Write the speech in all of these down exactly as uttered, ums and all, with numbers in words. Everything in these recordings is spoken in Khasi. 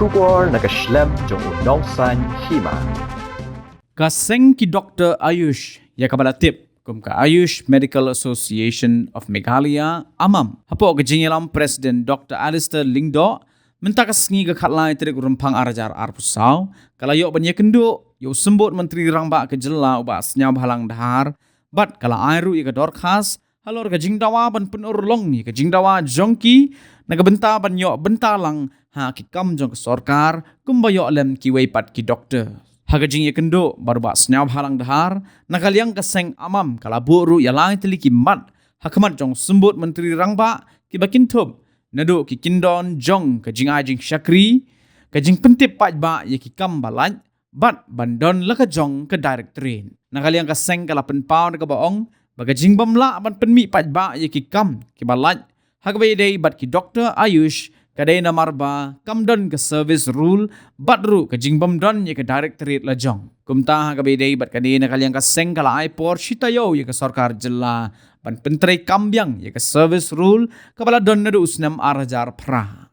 Khubor na ka shlem jong u nongsaiñ hima. Ka seng ki doktor Ayush, ïa kaba la tip kum ka Ayush Medical Association of Meghalaya, amam, hapoh ka jingïalam President Doktor Alistair Lyngdoh, mynta ka sngi ka khatlai tarik u Rymphang ar hajar arphew saw, ka la ïoh ban ïakynduh ïa u Symbud Myntri Rangbah ka jylla u Bah Sniawbhalang Dhar, bad ka la ai ruh ïa ka dorkhas halor ka jingdawa ban pynurlong ïa ka jingdawa jong ki, na ka bynta ban ïoh bynta lang ha ki kam jong ka sorkar, kumba ïoh lem kiwei pat ki doktor. Ha ka jingïakynduh bad u Bah Sniawbhalang Dhar, na ka liang ka seng amam ka la buh ruh ïa lai tylli ki mat ha khmat jong u Symbud Myntri Rangbah, kiba kynthup naduh ki kyndon jong ka jingai jingshakri, ka jingpyntip paidbah ïa ki kam ba lait, bad ban don la ka jong ka directorate. Na ka liang ka seng ka la pynpaw da kaba ong ba ka jingbym lah ban pynmih paidbah ïa ki kam kiba lait ha kaba ïadei bad ki doktor Ayush ka dei namar ba kam don ka service rule, bad ruh ka jingbym don ïa ka directorate la jong. Kumta ha kaba ïadei bad kane, na ka liang ka seng ka la ai por shi taïew ïa ka sorkar jylla ban pyntrei kam biang ïa ka service rule kaba la don naduh u snem ar hajar phra.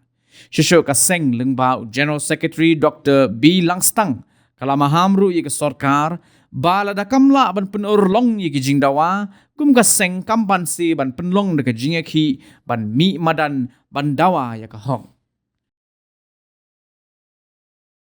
Shuh shuh ka seng, lyngba u General Secretary Doktor B Langstang, ka la maham ruh ïa ka sorkar ba lada kam lah ban pynurlong ïa ki jingdawa, kum ka seng kam banse ban pynlong da ka jingïakhih ban mih madan ban dawa ïa ka hok.